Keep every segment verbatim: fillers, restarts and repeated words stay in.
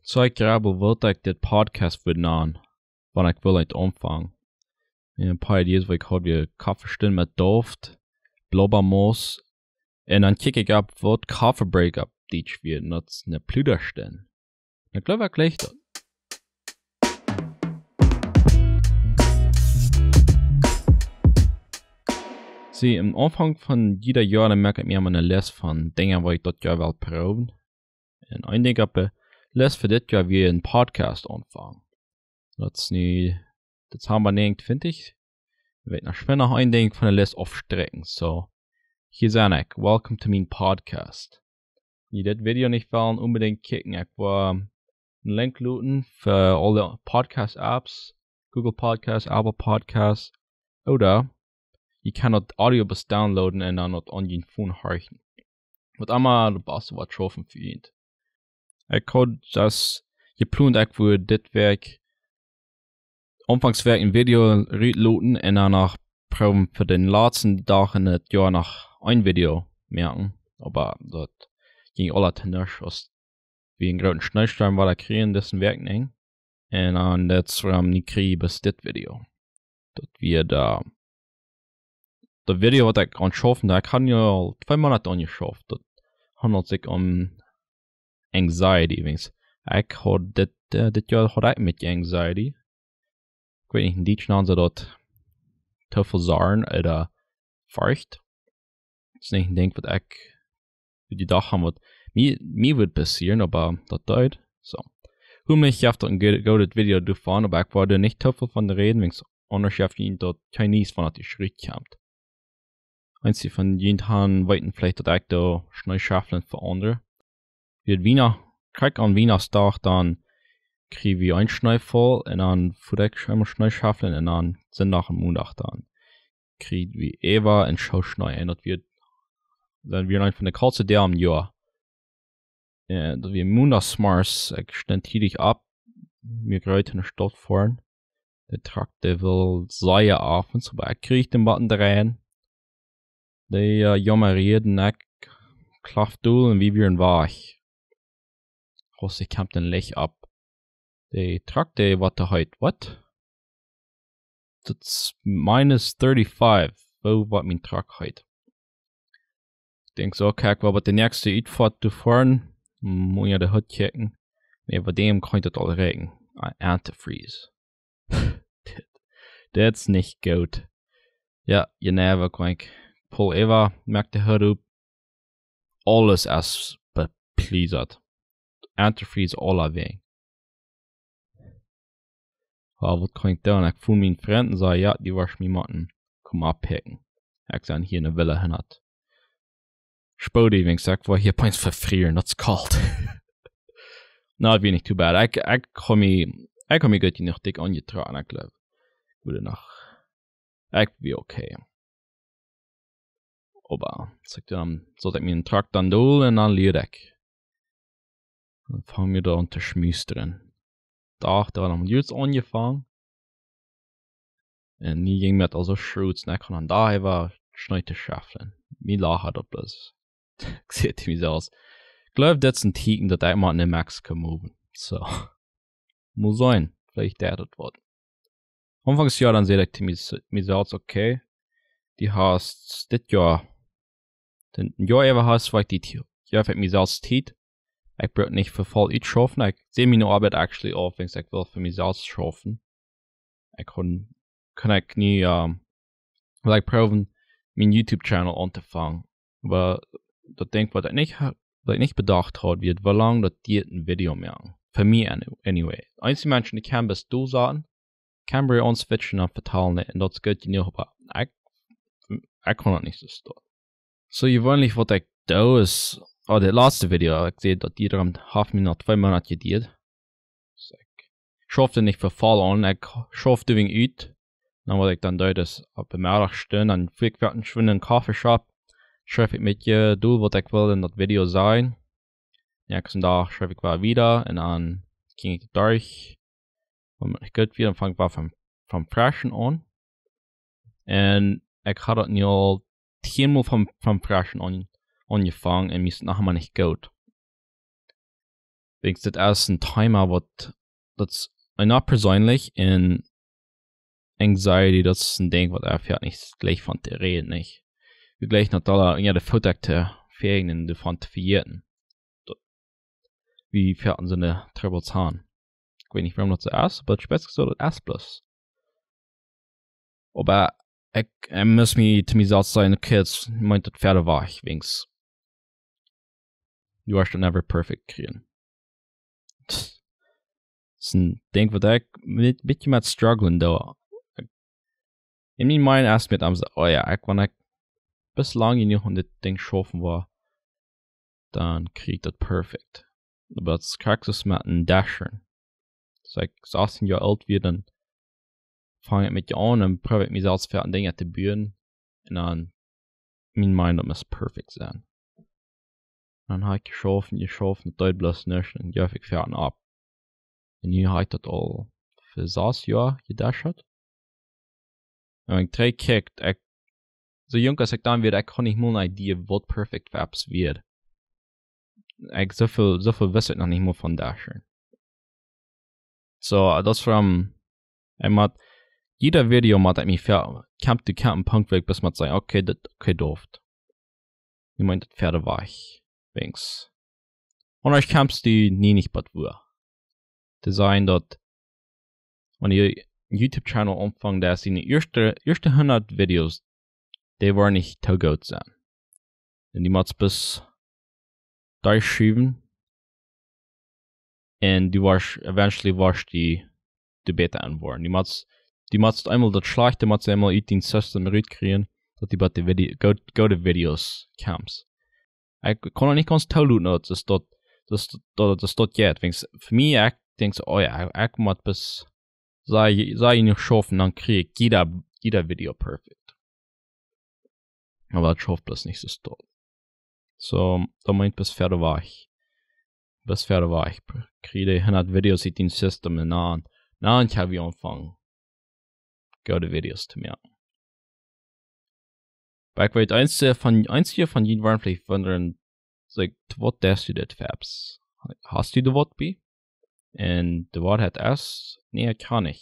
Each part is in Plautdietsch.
So, ekj grabbel, waut ekj dit Podcast wudd nanen, wan ekj wull aunfangen. Un een poa Ideas, waut ekj haud, wia Koffeestund met Doft, Blubbermaus. Un dan kjikj ekj opp, waut Coffee Break opp Dietsch wia, un daut es een Pluderstund. Un ekj gleew, ekj leet daut. See, aum Aunfank von jieda Joa, dan moak ekj mie emma eene List von Dinja, waut ekj daut Joa well proowen. Un een Dinkj opp de List fa dit Joa wia een Podcast aunfangen. Daut es nu Dezamba näajenuntwintich. Ekj weet noch, ekj well noch een Dinkj von de List aufstrakjen. So, hia sie ekj. Welcome to mien Podcast. Wan jie dit Video nich wellen onbedinjt kjikjen, ekj woa een Link loten fa aule Podcast-Apps, Google Podcasts, Apple Podcasts, ooda jie kjennen daut Audio bloos downloaden un dan daut aun jun Phone horchen. Waut emma daut baste woat schaufen fa junt. Ekj haud daut jeplont, ekj wudd dit Wäakj, aunfangs Wäakj een Video rutloten un dan noch proowen fa dän latsten Dach en daut Joa noch een Video moaken. Oba daut jinkj aules to nuscht, aus wie een grooten Schneestorm wada kjrieejen dise Wäakj, nä? Un dan daut es wuarom ekj nich kjrieech bat dit Video. Daut wia daut, daut Video, waut ekj aun schaufen, doa ekj haud nu aul twee Moonat aun jeschauft. Daut haundelt sikj om Anxiety, wiels ekj haud dit, äh, dit Joa haud ekj een bät Anxiety. Ekj weet nich, en Dietsch nanen see daut too väl Sorjen ooda Forcht. Daut es nich een Dinkj, waut ekj jedocht haud, waut mie, mie wudd passieren, oba daut deed. So. Hopentlich jeft daut een go-, goodet Video doavon, oba ekj wull nich too väl von räden, wiels aundasch jeft daut Chinese von daut die Schritt kjemt. Eenje von junt han, weeten veleicht, daut ekj doo Schnee schauflen fa aundre. Wie Wienachten, krakjt aun Wienachtstag, dan kjrieech wie een Schneefaul un dan foa ekj emol Schnee schauflen un dan Sindach un Mondach dan kjrieech wie äwa een Schoo Schnee. Un daut wia, daut wia eent von de kolste Doag em Joa. Jo, daut wia Mondach zemorjes, ekj stunt tiedich opp, mie reed no de Staut foaren. De Truck, dee wull sea auf un soo, oba ekj kjrieech dän Button dreien. Dee, äh, jomma räden, ekj klauf dol un wie wieren wajch. Aus ekj kjeem daut Licht opp. De Truck, dee woat too heet. Waut? Daut es minus thirty-five. Woo woat mien Truck heet? Ekj denkj soo, kjikj, woa wie de näakjste Utfoat doa foaren. Mott ekj de Hood checken. Nä, bie däm kaun ekj daut aul räakjnen. Ah, Antifreeze. Dit, dit es nich goot. Jo, je never krank. Pull äwa, moak de Hood op. Aules es bepliesat. Antifreeze aulawäajen. Oba waut kaun ekj doonen? Ekj foon mienen Frint un säd, jo, dee woat mie motten komen oppikjen. Ekj sie hia en de Villa hinjat. Spoedig, wiels ekj woa hia opp eemol vefrieren, daut es kolt. Na, daut wia nich too bad. Ekj, ekj haud mie, ekj haud mie goot jenuach dikj aunjetrocken, ekj gleew. Ekj wudd noch, ekj wia okay. Oba, saj ekj dan, sat ekj mienen Truck dan dol un dan lieed ekj. Dan fung wie doa aun to schmustren. Doa, doa haud noch jrod aunjefongen. Un nu jinkj mie daut aul soo schrot, un ekj kunn dan doa äwa Schnee to schauflen. Mie lachad daut bloos. Ekj säd to mie selfst, ekj gleew, daut es een Tieekjen, daut ekj mott no Mexiko moven. So. Mott sennen, veleicht deit daut waut. Aunfangs Joa, dan säd ekj to mie, mie selfst, okay, du hast dit Joa, daut Joa äwa hast veleicht die Tiet, jo, ekj mie selfst Tiet. Ekj bruck nich väl utschaufen. Ekj säd miene Oabeit actually auf, wiels ekj well fa mie selfst schaufen. Ekj kunn, kunn ekj nu, ähm, like, proowen, mienen YouTube-Channel auntofangen. Oba daut Dinkj, waut ekj nich ha-, waut ekj nich bedocht haud, wia, woo lang daut diet een Video moaken. Fa mie any-, anyway. Eenje Menschen, dee kjennen bloos doa sitten, Kamera aunswitchen un vetalen, un daut es goot jenuach, oba ekj, ekj kaun daut nich soo stonen. So, jeweenlich waut ekj doo es, oh, daut latste Video, ekj säd daut dee doa haft mie noch twee Moonat jedieet. So, ekj schauf nich väl aun, ekj schauf doa ut. Dan waut ekj dan doo, es opp de Meddach stonen, dan foa ekj wada schwind en Coffeeshop, schrief ekj mie, äh, dol waut ekj well en daut Video sajen. Näakjsten Dach schrief ekj wada wieda un dan jinkj ekj derch. Un ekj goot wada, dan fung ekj wada von, von freschen aun. Un ekj haud daut nu aul tieenmol von, von freschen aun, aunjefongen un mie es daut noch emma nich goot. Wiels dit es een Thema waut, daut es eenem perseenlich un anxiety, daut es een Dinkj waut ekj nich jlikj von to räden, nich? Wie jlikjen daut aula unja de Foot to fäajen un doavon to vejäten. Daut, wie fäajen soone Troubles aun. Ekj weet nich wuarom daut soo es, oba daut es soo, daut es bloos. Oba ekj, ekj mott mie to mie selfst sajen, okay, daut meent daut wieda wajch, wiels du woascht daut never perfect kjrieen. Daut es een Dinkj waut ekj een bät met strugglen doo. En mien mind es met am soo, oh jo, ekj, wan ekj bloos lang jenuach aun dit Dinkj schaufen woa, dan kjrie ekj daut perfect. Oba daut es krakjt soo met een Dashern. Aus ekj sastien Joa oolt wia, dan funk ekj met aun un proowd ekj mie selfst fa Dinja to buen. Un dan, mien mind, daut mott perfect sennen. Dan haud ekj jeschauft un jeschauft un daut deed bloos nuscht un jeef ekj foaken opp. Un nu haud ekj daut aul fa sas Joa jedascht. Un wan ekj trigjkjikj, ekj, soo junk aus ekj dan wia, ekj haud nich mol eene Idee waut perfect fa eppes wia. Ekj, soo väl, soo väl wist ekj noch nich mol von Dashern. Soo, daut es wuarom, ekj mott, jieda Video mott ekj mie fa, kjemt, du kjemst een Punkt, wua ekj bloos mott sajen, okay, daut, okay, dooft. Nu meent daut wieda wajch, wiels. Un ekj kjemst die nie nich bat wua. To sajen daut, wan du een YouTube-Channel aunfangst, daut es de ieeschte, ieeschte hundat Videos, dee woaren nich too goot sennen. Un du motst bloos derchschuwen. Un du woascht, eventually woascht du, du bäta aun woaren. Du motst, du motst eemol daut Schlajchte, motst eemol ut dien System rutkjrieen, daut du bie de Video, goode, goode Videos kjemst. Ekj kaun noch nich gaunz toloten, daut es daut, daut, daut, daut es daut jeit. Wiels fa mie, ekj denkj soo, oh jo, ekj, ekj mott bloos, saj, saj jenuach schaufen, dan kjrie ekj jieda, jieda Video perfect. Oba daut schauft bloos nich soo stolt. Soo, daut meent bloos wieda wajch. Bloos wieda wajch. Kjrie de hundat Videos ut dien System un dan, dan kjenn wie aunfangen, goode Videos to moaken. Oba ekj weet, eenje von, eenje von junt woaren veleicht wundren, like, to waut deist du dit, Fabs? Like, hast du doa waut bie? Un de Woarheit es, nä, ekj kaun nich.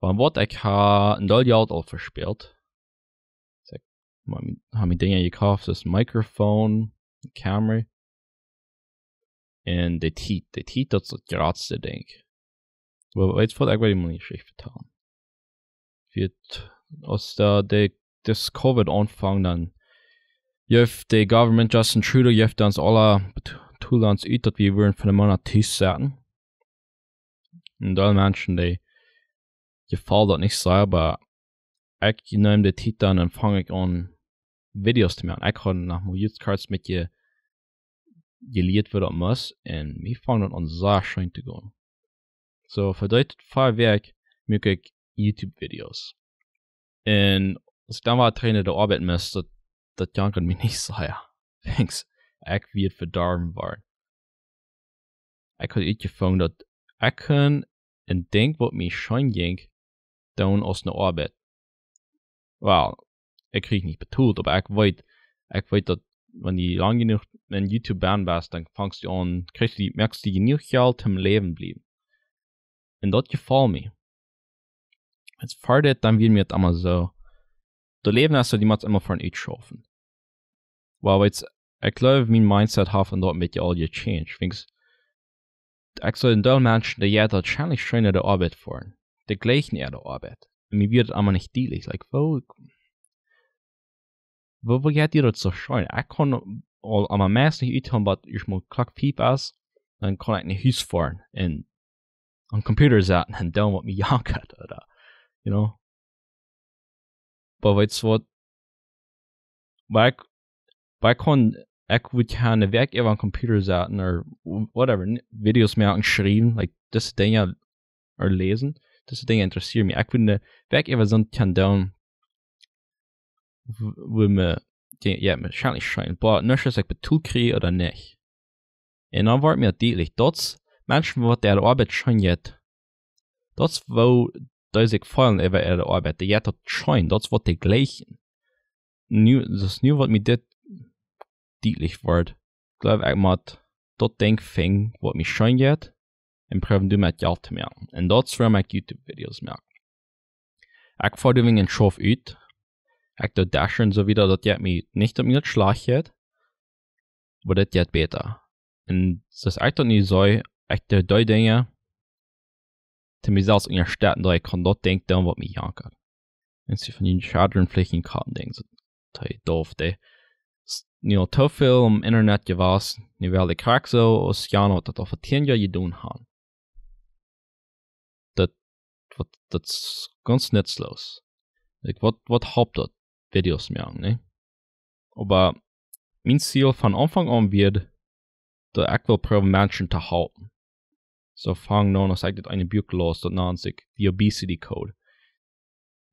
Von waut ekj ha een Deel Jelt aul vespält. Soo, ekj, ekj ha mie Dinja jekoft, daut Mikrofon, Kamera. Un de Tiet, de Tiet, daut es daut jratste Dinkj. Oba weetst waut, ekj well die mol eene Jeschicht vetalen. Wia, aus daut de, daut Covid aunfunk, dan jeef de Government, Justin Trudeau, jeef ons aula, bet-, told ons ut, daut wie wudden fa eenen Moonat tus setten. Un dee Menschen, dee jefoll daut nich soo, oba ekj neem de Tiet dan un funk ekj aun Videos to moaken. Ekj haud noch mau just kort met je, jelieet woo daut mott un mie funk daut aun soo scheen to gonen. Soo, fa dee, fa Wäakj muak ekj YouTube-Videos. Un aus ekj dan wada trigj no de Oabeit must, daut, daut jankad mie nich soo, jo. Thanks. Ekj wia vedorwen worden. Ekj haud utjefungen daut ekj kunn een Dinkj waut mie scheen jinkj, doonen aus ne Oabeit. Well, ekj kjrieech nich betolt, oba ekj weet, ekj weet daut wan du lang jenuach en YouTube best, dan fangst du aun, kjrichst du, moakst du jenuach Jelt toom läwen bliewen. Un daut jefoll mie. Aus fa dit, dan wia mie daut emma soo, daut Läwen es soo, du motst emma fa eent utschaufen. Well, weetst, ekj jleew, mien Mindset haft en daut met je aul jechanged. Wiels, ekj sach een Deel Menschen, dee jeit wahrscheinlich scheen no de Oabeit foaren. Dee jlikjen äare Oabeit. Un mie wia daut emma nich dietlich. Like, woo, woo, woo jeit die daut soo scheen? Ekj kaun aul emma meist nich utkomen, bat ekj mol Klock fief es, dan kaun ekj no Hus foaren un aum Computer sitten un doonen waut mie jankad, ooda, you know? Oba weetst waut? Oba ekj, oba ekj kaun, ekj wudd kjennen Wäakj äwa aum Computer sitten, or whatever, n-, Videos moaken, schriewen, like, dise Dinja, or läsen, dise Dinja interessieren mie. Ekj wudd Wäakj äwa soont kjennen doonen, w-, wua mie, jo, jo, wahrscheinlich scheen, oba nuscht aus ekj betolt kjrie ooda nich. Un dan woat mie dietlich, daut Menschen waut äare Oabeit scheen jeit, daut es woo dee sikj feelen äwa äare Oabeit, dee jeit daut scheen, daut es waut dee jlikjen. Nu, daut es nu waut mie dit dietlich woat. Ekj jleew, ekj mott, daut Dinkj finjen, waut mie scheen jeit, un proowen doamet Jelt to moaken. Un daut es wuarom ekj YouTube-Videos moak. Ekj foa doawäajen un schauf ut. Ekj doo dashen un soo wieda, daut jeit mie nich, daut mie daut schlajcht jeit, oba daut jeit bäta. Un soo aus ekj daut nu see, ekj doo dee Dinja, dee mie selfst unjastetten, daut ekj kaun daut Dinkj doonen, waut mie jankat. Wan see von dän Schaden veleicht en Katten denkjen, soo, dee doof, dee es nu aul too väl em Internet jewast, nu well ekj krakjt soo aus Jan, waut daut aul fa tieen Joa jedonen haft. Daut, waut, daut es gaunz nutzlos. Ekj, waut, waut halpt daut, Videos moaken, nä? Oba mien Ziel von Aunfank aun wia, daut ekj well proowen Menschen to halpen. Soo funk aun, aus ekj daut eene Buak laus, daut nand sikj The Obesity Code.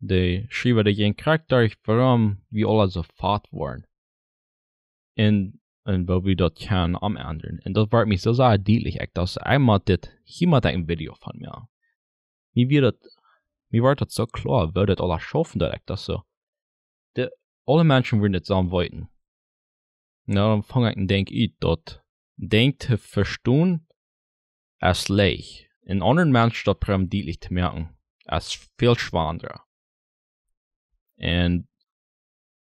Dee schreef doa en krakjt derch, wuarom wie aule soo fat woaren. Un, un woo wie daut kjennen aunendren. Un daut wort mie soo sea dietlich, ekj docht, ekj mott dit, hia mott ekj een Video von moaken. Mie wia daut, mie wort daut soo kloa, woo daut aules schaufen deed, ekj docht soo, dee, aule Menschen wudden dit soo weeten. Nu, dan funk ekj aun, denkj ekj, daut Dinkj to vestonen es leicht. Een aundren Mensch daut proowen dietlich to moaken, es väl schwanda. Un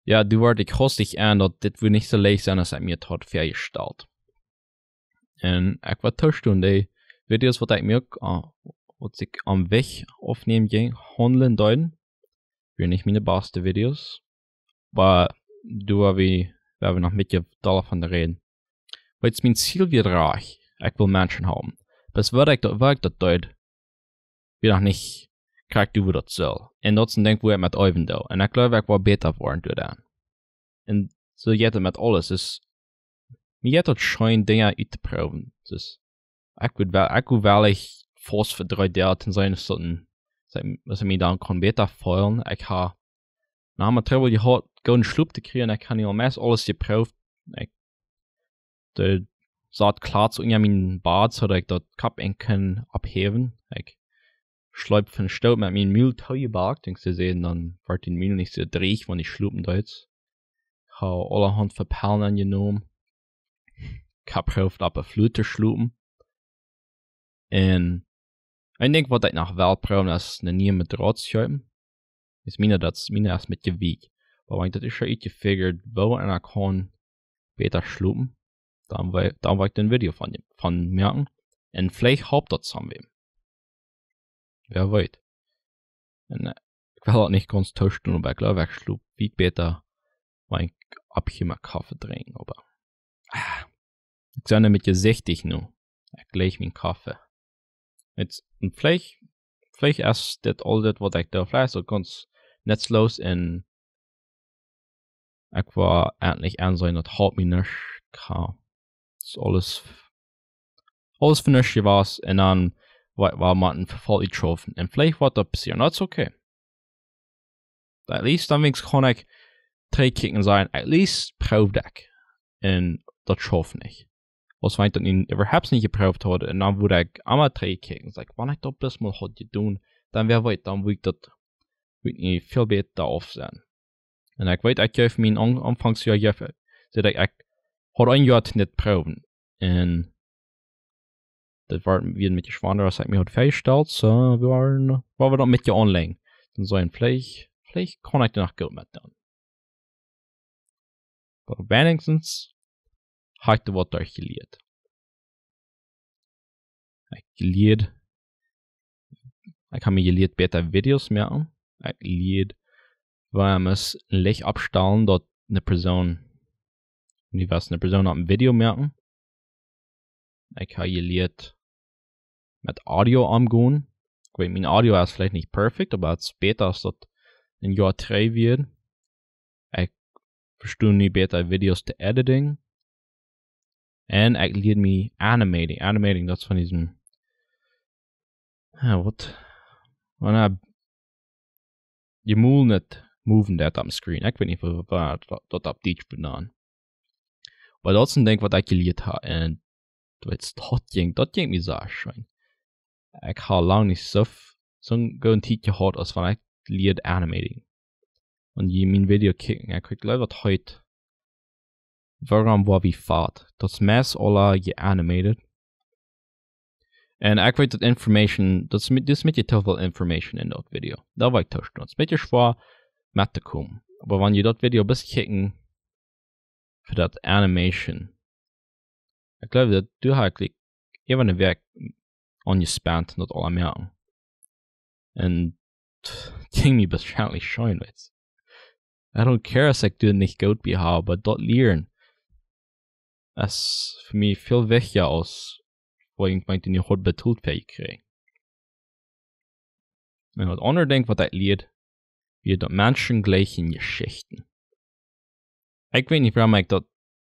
jo, doa wort ekj hastich aun, daut dit wudd nich soo leicht sennen, aus ekj mie daut haud väajestalt. Un ekj woa toostonen, dee Videos, waut ekj mie uk, äh, waut ekj aum Wajch oppnämen jinkj, haundlen deeden, wieren nich miene baste Videos. Oba doa woa wie, woa wie noch een bät dolla von räden. Wiels mien Ziel wia rajcht, ekj well Menschen halpen. Bloos waut ekj daut, waut ekj daut deed, wia noch nich krakjt, woo daut sull. Un daut es een Dinkj, woo ekj met äwen doo. Un ekj gleew, ekj woa bäta woaren doaderch. Un soo jeit et met aules. Es, mie jeit daut scheen, Dinja uttoproowen. Dus, ekj wudd well, ekj wudd well, ekj faust fa dree Doag, un seenen, es daut een, saj, daut ekj mie dan kaun bäta feelen. Ekj ha, nu, mien Trubbel jehaut, gooden Schlop to kjrieen, ekj ha nu aul meist aules jeprooft. Ekj, dee saut klatz unja mien Bad, soo daut ekj daut Kopp enj kunn opphäwen. Ekj schleep von Stoot met mien Mul toojebakt, un see säden, dan wort dee Mul nich soo dreech, wan ekj schlopen deed. Ekj ha aulahaunt Pellen aunjenomen. Ekj ha jeprooft, opp de Flua to schlopen. Un een Dinkj, waut ekj noch well proowen, es eene niee Matrauz kjeepen. Es miene, daut es miene es met Jewicht. Oba wan ekj daut es utjefigurt, woo eena kaun bäta schlopen, dan woa, dan woa ekj een Video von, von moaken. Un veleicht halpt daut someone. Wäa weet. Un, äh, ekj well daut nich gaunz toostonen, oba ekj gleew, ekj schlop väl bäta, wan ekj oppstonen un Koffe drinkjen, oba, ah, ekj sie een bät sichtich nu. Ekj leew mienen Koffe. Jetzt, un veleicht, veleicht es dit aul dit, waut ekj doo, veleicht es daut gaunz nutzlos un ekj woa endlich aunseenen, daut halpt mie nuscht. Ekj ha, daut es aules, aules fa nuscht jewast. Un dan woa, woa ekj mott een Vefaul utschaufen. Un veleicht woat daut passieren. Daut es okay. At least dan weens kaun ekj trigjkjikjen un sajen, at least proowd ekj. Un daut schauft nich. Aus wan ekj daut nu äwahaupt nich jeproowt haud, un dan wudd ekj emma trigjkjikjen un sajen, wan ekj daut bloos mol haud jedonen, dan wäa weet, dan wudd ekj daut, wudd ekj nu väl bäta auf sennen. Un ekj weet, ekj jeef mie aun, aunfangs Joa, jeef, säd ekj, ekj haud een Joa nich proowen. Un daut wia, wia een bät schwanda, aus ekj mie haud väajestalt. Soo, wie wieren, wieren wie dan met je online. Dan soo een, veleicht, veleicht kaun ekj doa noch goot met doonen. Oba weinichstens ha ekj doa waut derch jelieet. Ekj jelieet, ekj ha mie jelieet bäta Videos moaken. Ekj jelieet, woo eena mott een Licht oppstalen, daut eene Persoon, nu wia eene Persoon opp een Video moaken. Ekj ha jelieet met Audio omgonen. Ekj weet, mien Audio es veleicht nich perfekt, oba et es bäta aus daut een Joa trigj wia. Ekj vesto nu bäta Videos to editing. Un ekj lieed mie animating. Animating, daut es von dise, jo, waut? Wan, äh, je mol nich moven deit opp screen. Ekj weet nich, waut, waut daut opp Dietsch benant. Oba daut es een Dinkj, waut ekj jelieet ha. Un daut, daut jinkj, daut jinkj mie soo scheen. Ekj ha lang nich soo, soo eene goode Tiet jehaut, aus wan ekj lieed animating. Un jie mien Video kjikjen, ekj, ekj gleew, daut heet wuarom woa wie fat. Daut es meist aula geanimated. Un ekj weet daut Information, daut es met, daut es met je too väl Information en daut Video. Daut weet ekj toostonen. Daut es met je schwoa met to komen. Oba wan jie daut Video best kjikjen fa daut Animation, ekj jleew daut du hast like äwa ne Wäakj aunjespaunt daut aula moaken. Un daut jinkj mie woarschienlich scheen, weetst. I don't care aus ekj daut nich goot bie hab, oba daut lieren es fa mie väl wichtja aus waut ekj meent, dee nu haud betolt fa jekjräajen. Un waut aundret Dinkj waut ekj lieed, wia daut Menschen jlikjen Jeschichten. Ekj weet nich wuarom ekj daut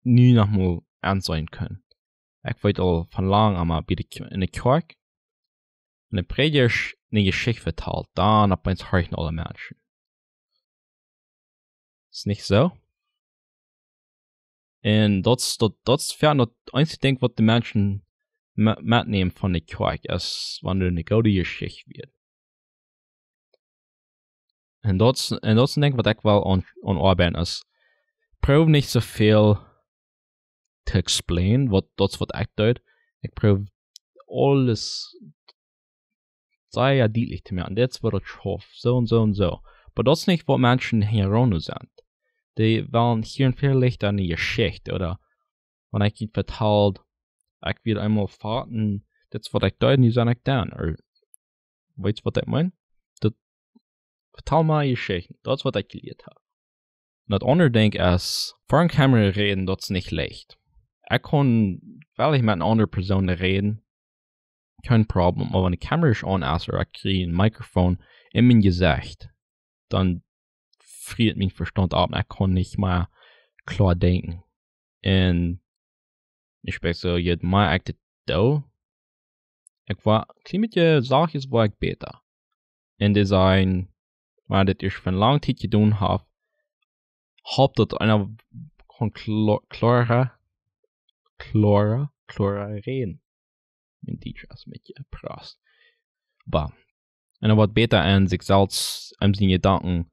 nu noch mol enseenen kunn. Ekj weet aul von lang aun, mau bie de Kj-, en de Kjoakj, un de Prädja ne Jeschicht vetalt, dan opp eemol horchen aule Menschen. Es nich soo? Un daut es, daut, daut es fa mie daut eensje Dinkj waut de Menschen me-, metnämen von de Kjoakj, es wan doa ne goode Jeschicht wia. Un daut es, un daut es een Dinkj waut ekj well aun, aun oabeiden es, proow nich soo väl to explain, waut, daut es waut ekj doo. Ekj proow aules sea dietlich to moaken. Dit es waut ekj schauf, soo un soo un soo. Oba daut es nich waut Menschen hia aun sent. Dee wellen hieren väl lichta ne Jeschicht, ooda wan ekj junt vetal, ekj wia eemol fat, dit es waut ekj deed, nu sie ekj dan. Ooda, weetst waut ekj meen? Daut, vetal mie Jeschichten, daut es waut ekj jelieet hab. Un daut aundre Dinkj es, ver ne Kamera räden, daut es nich leicht. Ekj kaun, well ekj met ne aundre Persoon räden, kjeen Problem, oba wan de Kamera es aun es, ooda ekj kjrie een Mikrofon en mien Jesecht, dan friet mien Vestaunt opp un ekj kaun nich mea kloa denkjen. Un ekj sprakj soo, je mea ekj dit doo, ekj woa, kjlien bät sachtkjes woa ekj bäta. Un dee sajen, wan dit es fa ne lange Tiet jedonen haft, halpt daut eena kaun klo-, kloara, kloara, kloara räden. Mien Dietsch es een bät prass. Oba, un dan woat bäta aun sikj selfst, aun siene Jedanken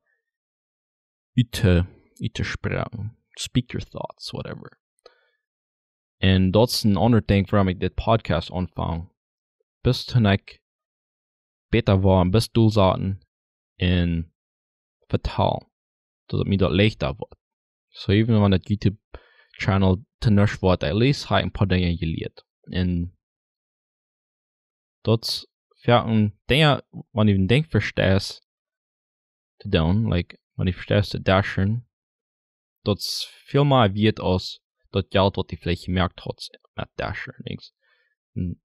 ut to, ut to spräakjen. Speak your thoughts, whatever. Un daut es een aundret Dinkj wuarom ekj dit Podcast aunfang. Best to ekj bäta woa, best doa saten un vetalen, daut mie daut leichta woat. So even wan daut YouTube Channel to nuscht woat, at least hab ekj een poa Dinja jelieet. Un daut es fa een Dinkj, wan du een Dinkj vesteist to doonen, like, wan du vesteist to dashen, daut es väl mea wieet aus daut Jelt waut du veleicht jemoakt hast met dashen, nich? Een,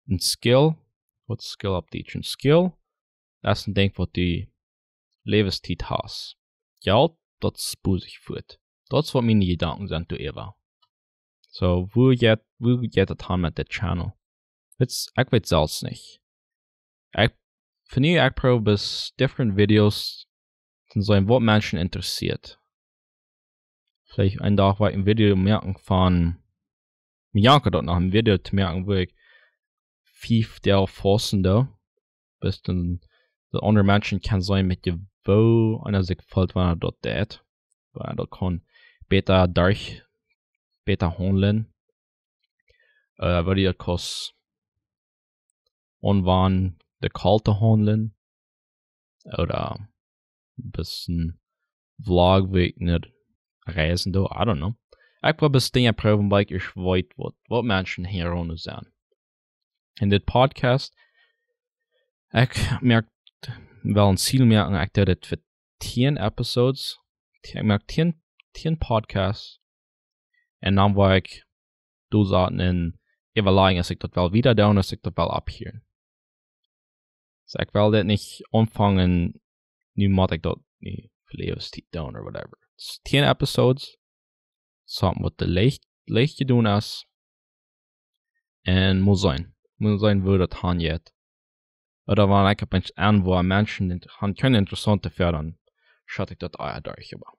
een Skill, waut es Skill opp Dietsch? Een Skill, daut es een Dinkj waut du Läwenstiet hast. Jelt, daut es bosich fuat. Daut es waut miene Jedanken sent doaräwa. So, woo jeit, woo jeit daut aun met dit Channel? Weetst, ekj weet selfst nich. Ekj, fa nu, ekj proow best different Videos to seenen waut Menschen interessieet. Veleicht een Dach woa ekj een Video moaken von, mie jankat daut no een Video to moaken, wua ekj fief Doag fausten doo. Best dan, daut aundre Menschen kjennen seenen met je woo eena sikj feelt, wan eena daut deit. Wan eena daut kaun bäta derch, bäta haundlen. Äh, woo dee daut kaust aunwenjen, de Call to haundlen. Ooda best een Vlog, woo ekj no reisen doo, I don't know. Ekj well best Dinja proowen, wiels ekj weet waut, waut Menschen hia aun sent. En dit Podcast, ekj moak, well een Ziel moaken, ekj doo dit fa tieen Episodes. Ekj moak tieen, tieen Podcasts. Un dan woa ekj doa saten un äwalajen aus ekj daut well wieda doonen, aus ekj daut well opphieren. So ekj well dit nich aunfangen, nu mott ekj daut nu fa Läwenstiet doonen or whatever. It's tieen Episodes, something waut de leicht, leicht jedonen es. Un mott seenen. Mott seenen woo daut han jeit. Ooda wan ekj opp eens aun woa Menschen int-, han kjeene interessante Fäa, dan schuff ekj daut ea derch, oba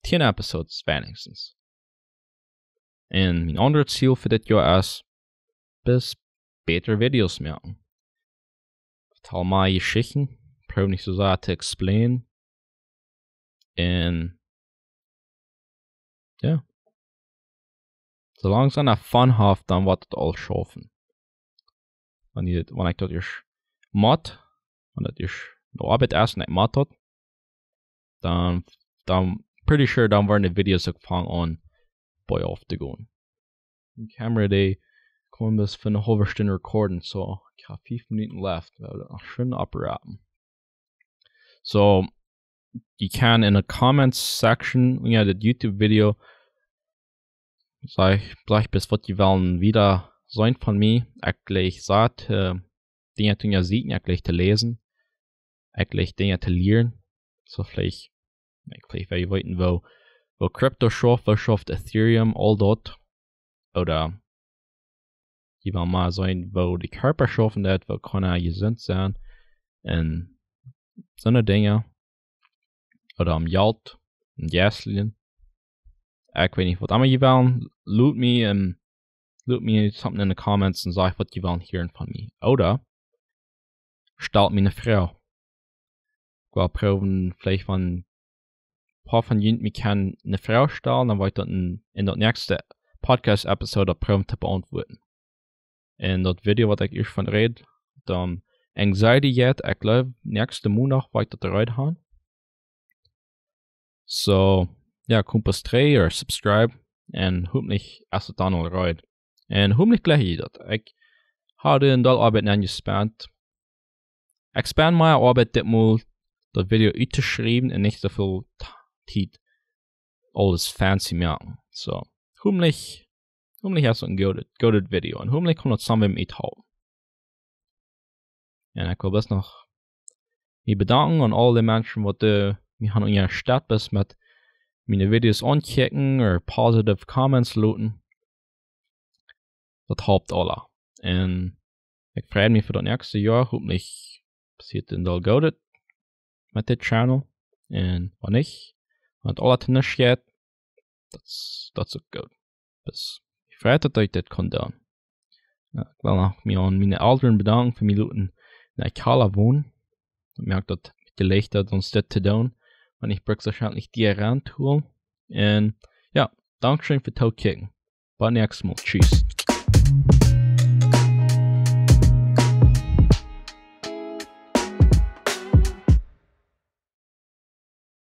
tieen Episodes weinichstens. Un mien aundret Ziel fa dit Joa es, best bätre Videos moaken. Vetal mea Jeschichten, proow nich soo sea to explainen. Un, jo. Soo lang aus eena fun haft, dan woat et aul schaufen. Wan jie, wan ekj daut ieescht mott, wan daut ieescht ne Oabeit es un ekj mott daut, dan, dan, pretty sure, dan woaren de Videos uk fangen aun bie auftogonen. De Kamera, dee kaun bloos fa eene haulwe Stund recorden, soo ekj hab fief Minuten left, wie haben noch scheen oprappen. So, jie kjennen en de Comments Section unja dit YouTube Video sajcht, veleicht bloos waut jie wellen wieda seenen von mie. Ekj jleich sea, äh, Dinja to unjasieekjen, ekj jleich to läsen, ekj jleich Dinja to lieren. Soo veleicht, ekj veleicht well jie weeten, woo, woo Crypto schauft, woo schauft Ethereum, aul daut. Ooda jie wellen mol seenen, woo de Kjarpa schaufen deit, woo kaun eena jesunt sennen, un soone Dinja. Ooda om Jelt, om Gasoline. Ekj weet nich waut emma jie wellen. Lot mie, ähm, lot mie something in de Comments un sajcht waut jie wellen hieren von mie. Ooda stalt mie eene Froag. Ekj well proowen, veleicht wan poa von junt mie kjennen eene Froag stalen, dan woa ekj daut en, en daut näakjste Podcast-Episode daut proowen to beauntwuaden. En daut Video waut ekj ieescht von räd, dan Anxiety yet, ekj jleew, näakjsten Moondoag woa ekj daut reed haben. So, jo, komm trigj ooda subscribe, un hopentlich es et dan aul reed. Un hopentlich jleich jie daut. Ekj hab doa een Deel Oabeit nenn jespent. Ekj spend mea Oabeit dit Mol, daut Video uttoschriewen un nich soo väl T-, Tiet aules fancy moaken. So, hopentlich, hopentlich es et een goodet, goodet Video un hopentlich kaun et soo waut uthalpen. Un ekj well bloos noch mie bedanken aun aul de Menschen waut, äh, mie haben unjastett met miene Videos aunkjikjen ooda positive Comments loten. Daut halpt aula. Un ekj frei mie fa daut näakjste Joa. Hopentlich passieet een Deel goodet met dit Channel. Un wan nich, wan et aula to nuscht jeit, daut es, daut es uk goot. Bloos, ekj frei mie daut ekj dit kaun doonen. Jo, ekj well noch mie aun miene Elren bedanken fa mie loten en Akala wonen. Daut moakt daut een bät leichta, dan dit to doonen. Wan ekj bruck woarschienlich die Rent holen. Un jo, dankscheen fa daut Kjikjen. Bat näakjstet Mol. Tschüss.